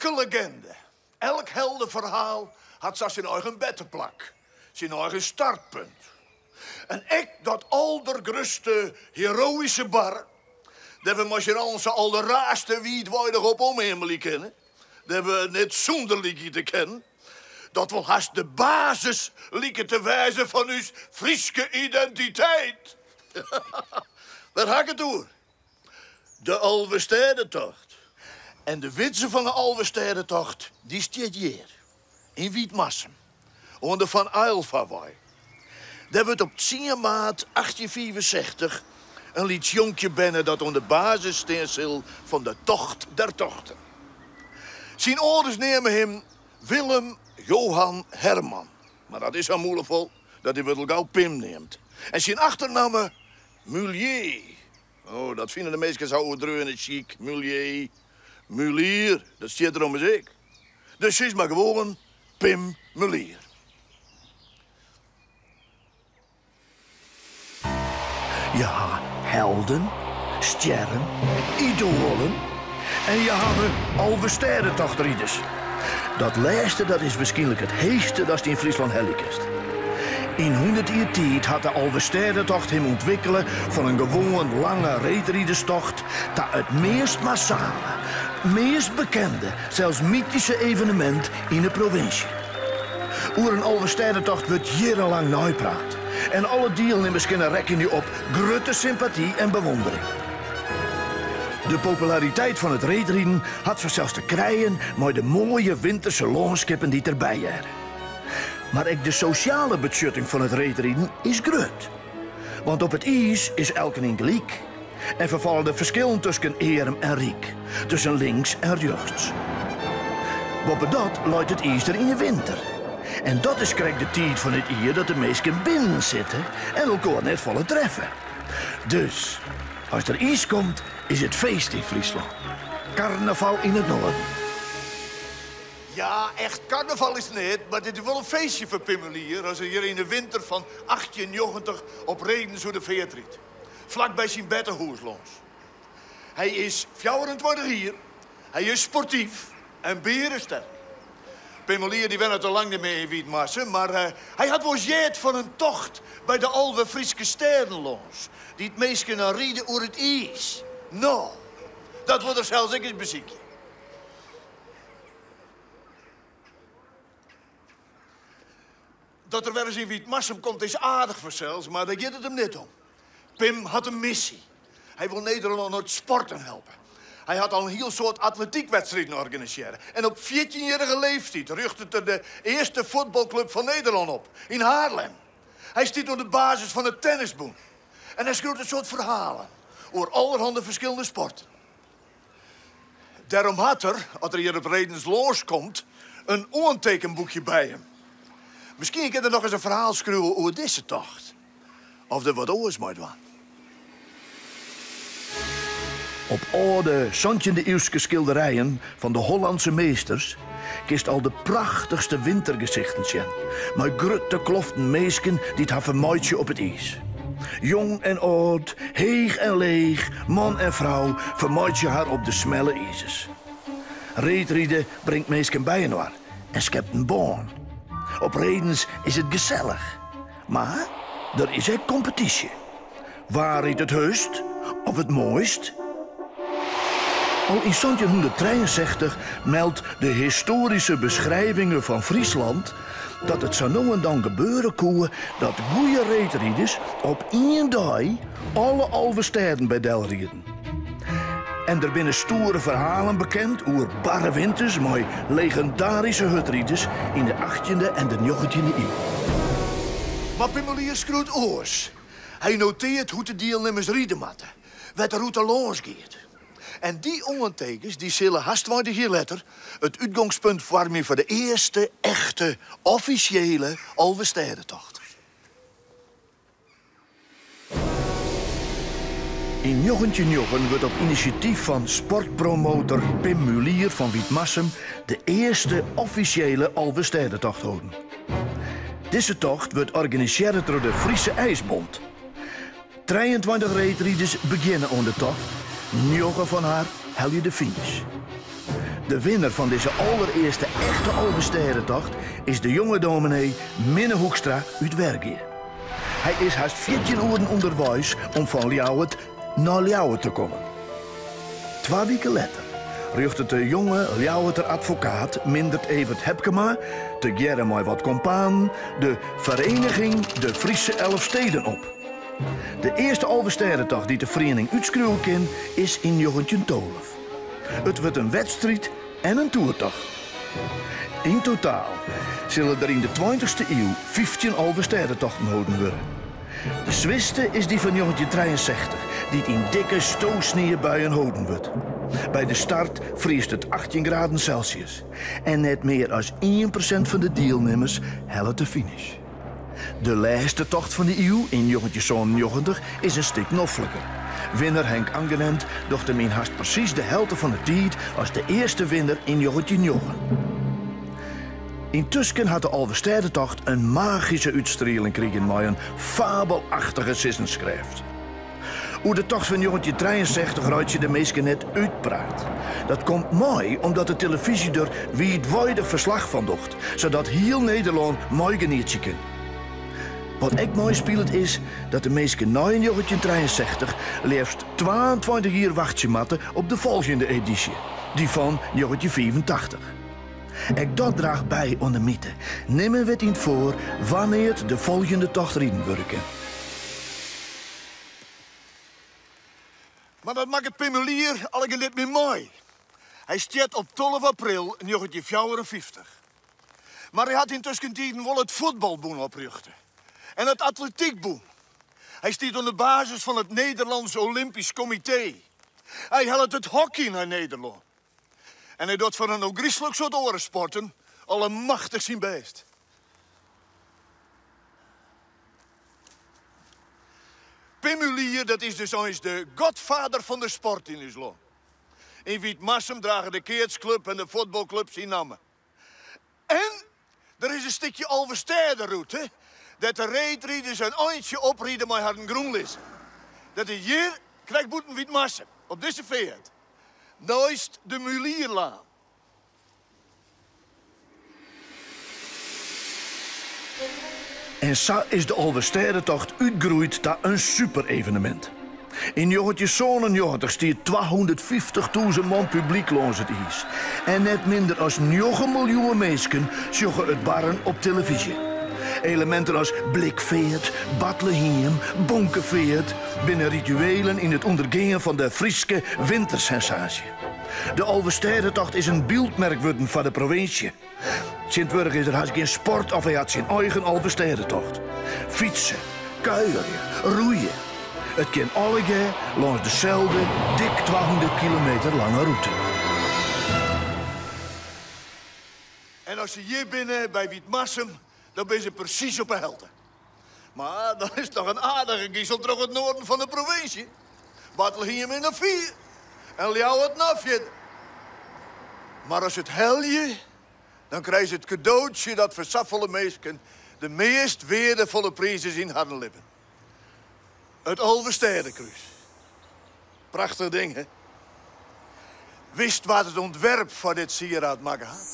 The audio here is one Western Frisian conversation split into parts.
Elke legende, elk heldeferhaal hat sa syn eigen berteplak, syn eigen startpunt. En ek dat aldergrutste heroïske barren, dêr't we mei syn allen sa alderraarste wiidweidich op omhimmelje kinne, dêr't we net sûnder lykje te kinnen, dat wol hast de basis liket te wêzen fan ús Fryske identiteit. Wêr ha ik it oer? De Alvestêdetocht. En de widze fan 'e Alvestêdetocht, dy stiet hjir, yn Wytmarsum, oan de Van Aylvawei. Dêr wurdt op tsien maart 1865 in lyts jonkje berne dat oan de basis stean sil fan de Tocht der Tochten. Syn âlders neame him Willem Johan Herman, mar dat is sa'n mûlefol dat hy wurdt al gau Pim neamd. En syn achternamme Mulier. Oh, dat fine de minsken sa oerdreaune sjyk, Mulier. Mulier, dat stiet der ommers ek. Dus sis mar gewoan Pim Mulier. Je ha helden, stjerren, idoalen en je hawwe Alvestêdetochtriders. Dat lêste dat is wierskynlik it heechste datst yn Fryslân helje kinst. Yn hûndert jier tiid hat de Alvestêdetocht him ûntwikkele fan in gewoan lange reedriderstocht ta it meast massale, meast bekende, sels mytyske evenemint yn 'e provinsje. Oer in Alvestêdetocht wurdt jierrenlang neipraat en alle dielnimmers kinne rekkenje op grutte sympaty en bewondering. De populariteit fan it reedriden hat fansels te krijen mei de moaie winterse lânskippen dy't derby hearre. Mar ek de sosjale betsjutting fan it reedriden is grut. Want op it iis is elkenien gelyk en ferfalle de ferskillen tusken earm en ryk, tusken links en rjochts. Boppedat leit it iis der yn 'e winter. En dat is krekt de tiid fan it jier dat de minsken binnen sitte en elkoar net folle treffe. Dus as der iis komt, is it feest yn Fryslân. Karnaval yn it Noarden. Ja, echt karnaval is it net, mar dit is wol in feestje foar Pim Mulier as er hjir yn de winter fan 1890 op redens oer de feart rydt, flak by syn bertehûs lâns. Hy is 24 jier, hy is sportyf en bearesterk. Pim Mulier dy wennet al lang net mear yn Wytmarsum, mar hy hat wolris heard fan in tocht by de 11 Fryske stêden lâns, dy't minsken dan ride oer it iis. No, dat wol er sels ek ris besykje. Dat er wer ris yn Wytmarsum komt is aardich fansels, mar dêr giet it him net om. Pim hat in missy. Hy wol Nederlân oan it sporten helpe. Hy hat al in hiel soad atletykwedstriden organisearre en op fjirtjinjierrige leeftyd rjochtet er de earste fuotbalklup fan Nederlân op, yn Haarlem. Hy stiet oan de basis fan it tennisbûn en hy skriuwt in soad ferhalen oer allerhande ferskillende sporten. Dêrom hat er, as er hjir op redens lâns komt, in oantekenboekje by him. Miskien kin er noch ris in ferhaal skriuwe oer dizze tocht. Of der wat oars mei dwaan. Op âlde santjinde-iuwske skilderijen fan de Hollandse meesters kinst al de prachtichste wintergesichten sjen, mei grutte kloften minsken dy't har fermeitsje op it iis. Jong en âld, heech en leech, man en frou fermeitsje har op de smelle izers. Reedride bringt minsken byinoar en skept in bân. Op redens is it gesellich, mar der is ek kompetysje. Wa rydt it hurdst of it moaist? Al yn 1763 meldt de Historische Beschrijvinge van Friesland dat it sa no en dan gebeure koe dat goeie reedriders op ien dei alle 11 stêden by del rieden. En der binne stoere ferhalen bekend oer barre winters mei legendaryske hurdriders yn de achttjinde en de njoggentjinde iuw. Mar Pim Mulier skriuwt oars. Hy noteart hoe't de dielnimmers ride moatte, wêr't de rûte lâns giet. En dy oantekens dy sille hast 20 jier letter it útgongspunt foarmje foar de earste echte offisjele Alvestêdetocht. Yn 1909 wurdt op inisjatyf fan sportpromotor Pim Mulier fan Wytmarsum de earste offisjele Alvestêdetocht holden. Dizze tocht wurdt organisearre troch de Friese IJsbond. 23 reedriders begjinne oan de tocht, njoggen fan har helje de finish. De winner fan dizze alderearste echte Alvestêdetocht is de jonge dominee Minne Hoekstra út Wergea. Hy is hast 14 oeren ûnderweis om fan Ljouwert nei Ljouwert te kommen. Twa wiken letter rjochtet de jonge Ljouwerter advokaat Mindert Evert Hepkema, tegearre mei wat kompanen, de Vereniging De Friese Elfsteden op. De earste Alvestêdetocht dy't de feriening útskriuwe kin, is yn 1912. It wurdt in wedstriid en in toertocht. Yn totaal sille der yn de tweintichste iuw 15 Alvestêdetochten holden wurde. De swierste is dy fan 1963, dy't yn dikke stosniebuien holden wurdt. By de start friest it 18 graden Celsius en net mear as 1% fan de dielnimmers hellet de finish. De lêste tocht fan de iuw, yn 1997, is in stik nofliker. Winner Henk Angenent docht him yn hast presys de helte fan de tiid as de earste winner yn 1909. Yntusken hat de Alvestêdetocht in magyske útstrieling krigen mei in fabelachtige sizzenskrêft. Oer de tocht fan 1963 reitsje de minsken net útpraat. Dat komt mei omdat de telefyzje der wiidweidich ferslach fan docht, sadat hiel Nederlân meigenietsje kin. Wat ek meispilet is dat de minsken nei 1963 leafst 22 jier wachtsje moatte op de folgjende edysje, dy fan 1985. Ek dat draacht by oan de myte. Nimmen wit yn 't foar wannear't de folgjende tocht riden wurde kin. Mar dat makket Pim Mulier allegear net mear mei. Hy stjert op 12 april 1954. Mar hy hat yntusken tiden wol it fuotbalbûn oprjochte en it atletykbûn. Hy stiet oan de basis fan it Nederlands Olympisch Comité. Hy hellet it hockey nei Nederlân. En hy docht foar in ôfgryslik soad oare sporten allemachtich syn bêst. Pim Mulier, dat is dus eins de godvader fan de sport yn ús lân. Yn Wytmarsum drage de keatsklup en de fuotbalklup syn namme. En der is in stikje Alvestêderûte dêr't de reedriders in eintsje opride mei harren grûnlizzer. Dat is hjir, krekt bûten Wytmarsum, op dizze feart, neist de Mulierlaan. En sa is de Alvestêdetocht útgroeid ta in superevenemint. Yn 1997 stie 250.000 man publyk lâns it iis. En net minder as njoggen miljoen minsken sjogge it barren op telefyzje. Eleminten as blikfeart, Bartlehiem, bonkefeart binne rituelen yn it ûndergean fan de Fryske wintersensaasje. De Alvestêdetocht is in byldmerk wurden foar de provinsje. Tsjintwurdich is der hast gjin sport of hy hat syn eigen Alvestêdetocht. Fytse, kuierje, roeie. It kin allegear lâns deselde dik 200 kilometer lange rûte. En as se hjir binne by Wytmarsum, dan binne se presys op 'e helte. Mar dan is it noch in aardige gisel troch it noarden fan de provinsje. Bartlehiem is noch fier en Ljouwert noch fierder. Mar as se it helje, dan krije se it kadootsje dat foar safolle minsken de meast weardefolle priis is yn harren libben. It Alvestêdekrús. Prachtich ding, hè? Witst wa't it ûntwerp foar dit sieraad makke hat?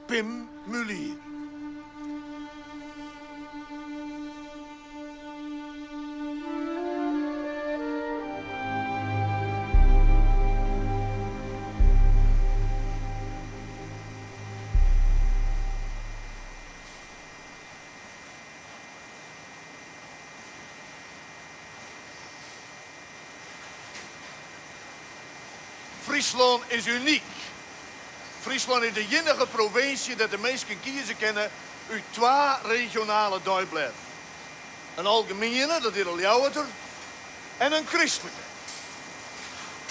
Pim Mulier. Fryslân is unyk. Fryslân is de iennige provinsje dêr't de minsken kieze kinne út twa regionale deiblêden. In algemiene, dat is de Ljouwerter, en in kristlike,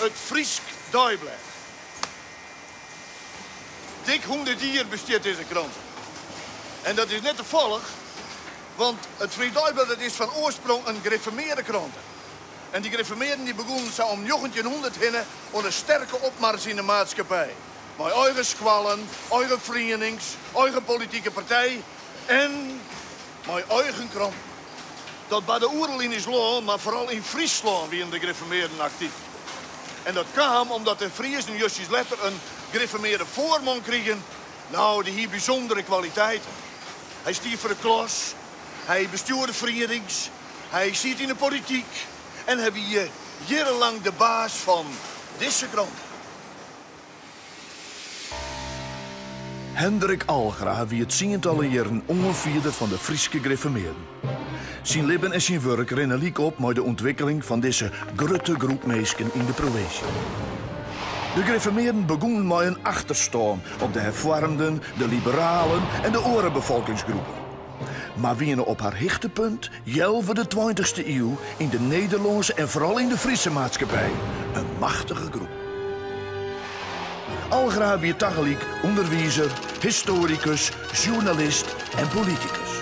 it Frysk Deiblêd. Dik 100 jier bestiet dizze krante. En dat is net tafallich, want it Frysk Deiblêd dat is fan oarsprong in grifformearde krante. En dy grifformearden dy begûnen sa om 1900 hinne oan in sterke opmars yn de maatskippij. Mei eigen skoallen, eigen ferienings, eigen politike partij en mei eigen kranten. Dat barde oeral yn ús lân, mar foaral yn Fryslân wienen de grifformearden aktyf. En dat kaam omdat de Friezen justjes letter in grifformearde foarman krigen. Nou, dy hie bysûndere kwaliteiten. Hy stie foar de klas, hy bestjoerde ferienings, hy siet yn de polityk en hy wie jierrenlang de baas fan dizze krante. Hendrik Algra wie tsientallen jierren oanfierder fan de Fryske grifformearden. Syn libben en syn wurk rinne lyk op mei de ûntwikkeling fan dizze grutte groep minsken yn de provinsje. De grifformearden begûnen mei in achterstân op de herfoarmden, de liberalen en de oare befolkingsgroepen. Mar wiene op har hichtepunt healwei de tweintichste iuw yn de Nederlânske en foaral yn de Fryske maatskippij in machtige groep. Algra wie tagelyk ûnderwizer, histoarikus, sjoernalist en politikus.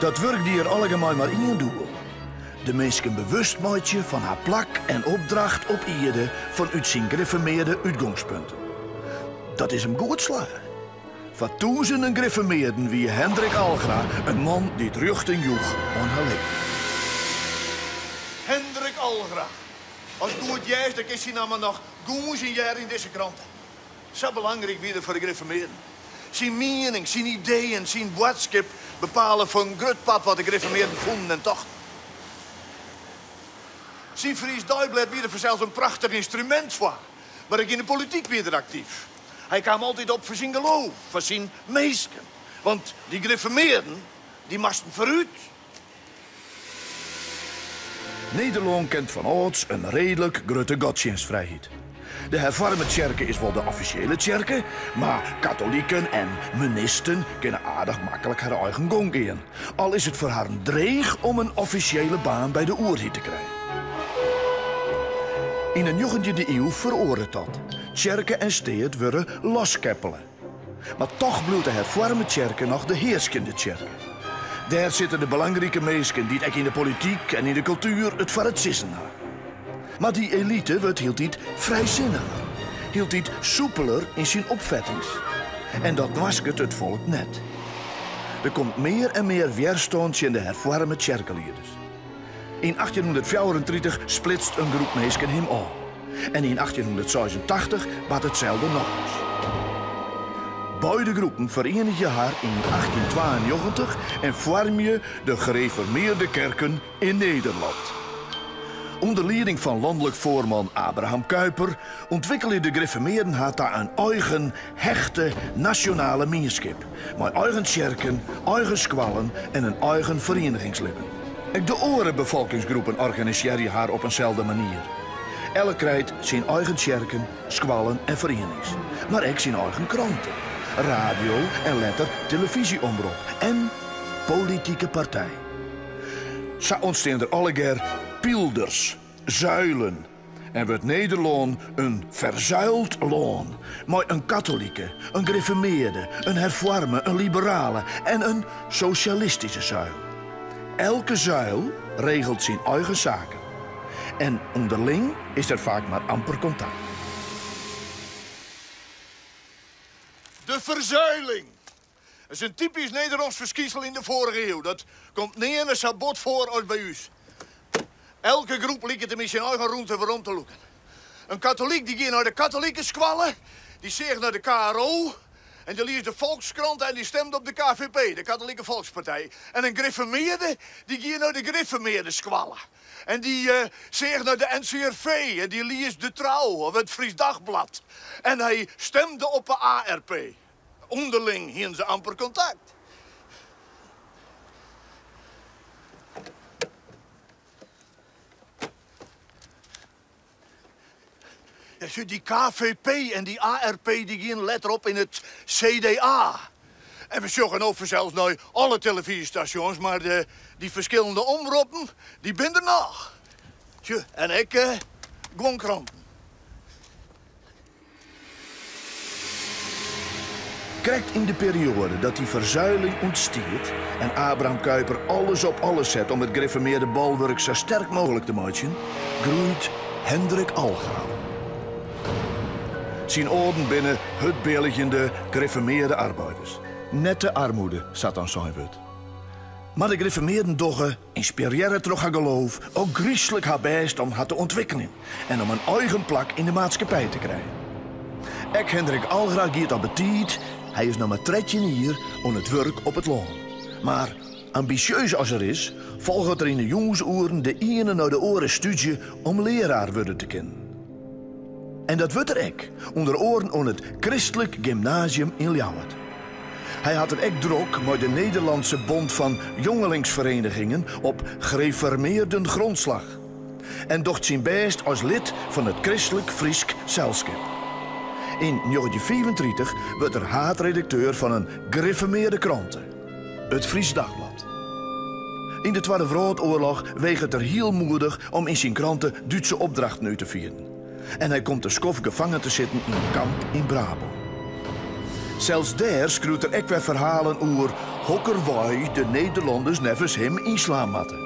Dat wurk die er allegear mei mar ien doel, de minsken bewust meitsje fan har plak en opdracht op ierde fanút syn grifformearde útgongspunten. Dat is him goed slagge. Foar tûzenen grifformearden wie Hendrik Algra in man dy't rjochting joech oan har libben. Hendrik Algra. Ast goed hearst, dan kinst syn namme noch gûnzjen hearre yn dizze krante. Sa belangryk wie er foar de grifformearden. Syn miening, syn ideeën, syn boadskip bepale foar in grut part wat de grifformearden fûnen en tochten. Syn Fries Deiblêd wie der fansels in prachtich ynstrumint foar, mar ek yn de polityk wie er aktyf. Hy kaam altyd op foar syn geloof, foar syn minsken. Want dy grifformearden, dy moasten foarút. Nederlân kent fan âlds in reedlik grutte godstsjinstfrijheid. De Herfoarme Tsjerke is wol de offisjele tsjerke, mar katoliken en menisten kinne aardich maklik har eigen gong gean. Al is it foar harren dreech om in offisjele baan by de oerheid te krijen. Yn de njoggentjinde iuw feroaret dat. Tsjerke en steat wurde loskeppele. Mar toch bliuwt de Herfoarme Tsjerke noch de hearskjende tsjerke. Dêr sitte de belangrike minsken dy't ek yn de polityk en yn de kultuer it foar it sizzen ha. Mar dy elite wurdt hieltyd frijsinniger, hieltyd soepeler yn syn opfettings. En dat noasket it folk net. Der komt mear en mear wjerstân tsjin de herfoarme tsjerkelieders. Yn 1834 splitst in groep minsken him ôf. En yn 1886 bart itselde nochris. Beide groepen ferienigje har yn 1892 en foarmje de Gereformeerde Kerken in Nederland. Under lieding fan lanlik foarman Abraham Kuyper ûntwikkelje de grifformearden har ta in eigen, hechte nasjonale mienskip, mei eigen tsjerken, eigen skoallen en in eigen ferienigingslibben. Ek de oare befolkingsgroepen organisearje har op in selde manier. Elk krijt syn eigen tsjerken, skoallen en ferienings, mar ek syn eigen kranten, radio en letter telefyzjeomrop en politike partij. Sa ûntstean der allegear pylders, zuilen, en wurdt Nederlân in ferzuild lân mei in katolike, in grifformearde, in herfoarme, in liberale en in sosjalistyske zuil. Elke zuil regelt syn eigen saken en ûnderling is der faak mar amper kontakt. De verzuiling is in typysk Nederlânsk ferskynsel yn de foarige iuw. Dat komt nearne sa bot foar as by ús. Elke groep liket him yn syn eigen rûnte werom te lûken. In katolyk dy gie nei de katolike skoalle, dy seach nei de KRO en dy lies de Volkskrant en dy stemde op de KVP, de Katolike Volkspartij. En in grifformearde dy gie nei de grifformearde skoalle en dy seach nei de NCRV en dy lies de Trouw of it Fries Dagblad en hy stemde op de ARP. Underling hiene se amper kontakt. Ja, sjoch, dy KVP en dy ARP dy giene letter op yn it CDA. En we sjogge no fansels nei alle telefyzjestasjons, mar de, dy ferskillende omroppen, dy binne der noch. Sjoch, en ek guon kranten. Krekt yn de perioade dat dy ferzuiling ûntstiet en Abraham Kuyper alles op alles set om it grifformearde bolwurk sa sterk mooglik te meitsjen, groeit Hendrik Algra op. Syn âlden binne hurdbilligjende grifformearde arbeiders. Net de armoede, sa't dan sein wurdt. Mar de grifformearden dogge, ynspirearre troch har geloof, ôfgryslik har bêst om har te ûntwikkeljen en om in eigen plak yn de maatskippij te krijen. Ek Hendrik Algra giet al betiid, hy is noch mar 13 jier, oan it wurk op it lân. Mar ambisjeus as er is, folget er yn de jûnsoeren de iene nei de oare stúdzje om learaar wurde te kinnen. En dat wurdt er ek, ûnder oaren oan it Kristlik Gymnasium yn Ljouwert. Hy hat it ek drok mei de Nederlandse Bond van Jongelingsverenigingen op Gereformeerden Grondslag en docht syn bêst as lid fan it Kristlik Frysk Selskip. Yn 1935 wurdt er haadredakteur fan in grifformearde krante, it Friesch Dagblad. Yn de Twadde Wrâldoarloch wegeret er hiel moedich om yn syn krante Dútse opdrachten út te fieren. En hy komt in skoft gefangen te sitten yn in kamp yn Brabân. Sels dêr skriuwt er ek wer ferhalen oer hokker wei de Nederlanners neffens him ynslaan moatte.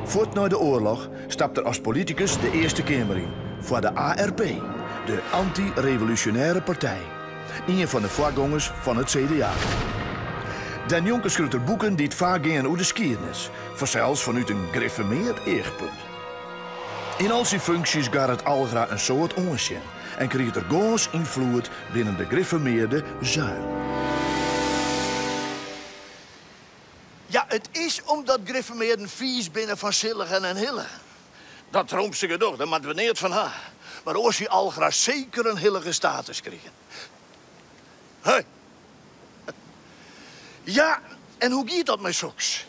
Fuort nei de oarloch stapt er as politikus de Earste Keamer yn foar de ARP, de Anty-Revolúsjonêre Partij, ien fan de foargongers fan it CDA. Dêrnjonken skriuwt er boeken dy't faak gean oer de skiednis, fansels fanút in grifformeard eachpunt. Yn al syn funksjes garret Algra in soad oansjen en kriget er gâns ynfloed binnen de grifformearde zuil. Ja, it is omdat grifformearden fiis binne fan silligen en hilligen. Dat roomse gedoch, dêr moatte we neat fan ha. Mar oars hie Algra seker in hillige status krigen. Hé. Ja, en hoe giet dat mei soks?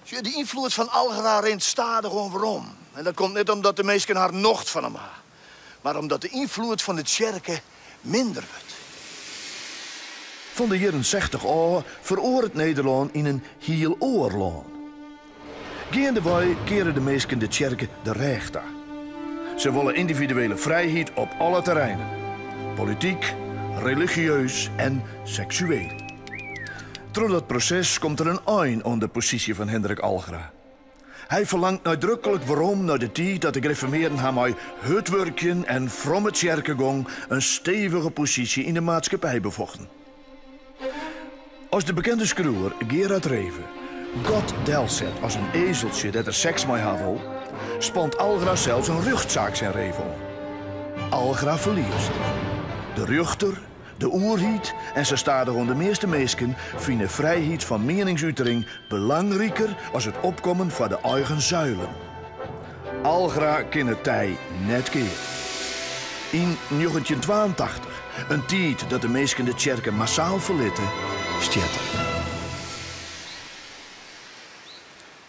Sjoch, de ynfloed fan Algra rint stadichoan werom. En dat komt net omdat de minsken har nocht fan him ha, mar omdat de ynfloed fan de tsjerke minder wurdt. Fan de jierren sechtich ôf feroaret Nederlân yn in hiel oar lân. Geandewei keare de minsken de tsjerke de rêch ta. Se wolle yndividuele frijheid op alle terreinen, polityk, religieus en seksueel. Troch dat proses komt der in ein oan de posysje fan Hendrik Algra. Hy ferlangt neidruklik werom nei de tiid dat de grifformearden har mei hurd wurkjen en fromme tsjerkegong in stevige posysje yn de maatskippij befochten. As de bekende skriuwer Gerard Reve God delset as in ezeltsje dêr't er seks mei ha wol, spant Algra sels in rjochtsaak tsjin Reve oan. Algra ferliest. De rjochter, de oerheid en sa stadichoan de measte minsken fine frijheid fan mieningsutering belangriker as it opkommen foar de eigen zuilen. Algra kin it tij net keare. Yn 1982, in tiid dat de minsken de tsjerke massaal ferlitte, stjert er.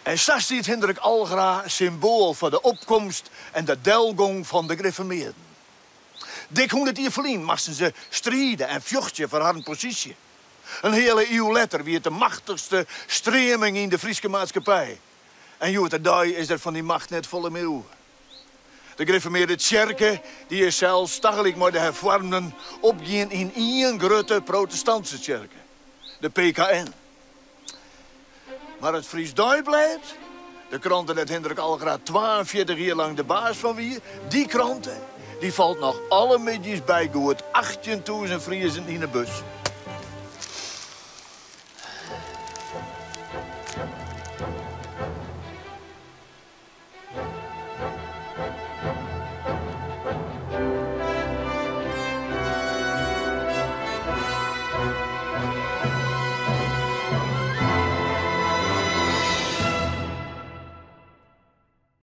En sa stiet Hindrik Algra symboal foar de opkomst en de delgong fan de grifformearden. Dik hûndert jier ferlyn moasten se stride en fjochtsje foar harren posysje. In heale iuw letter wie it de machtichste streaming yn de Fryske maatskippij. En hjoed-de-dei is der fan dy macht net folle mear oer. De grifformearde tsjerke dy is sels tagelyk mei de herfoarmden opgien yn ien grutte protestantse tsjerke, de PKN. Mar it Friesch Deiblêd, de krante dêr't Hindrik Algra 42 jier lang de baas fan wie, dy krante, dy falt noch alle middeis by goed 18.000 Friezen yn 'e bus.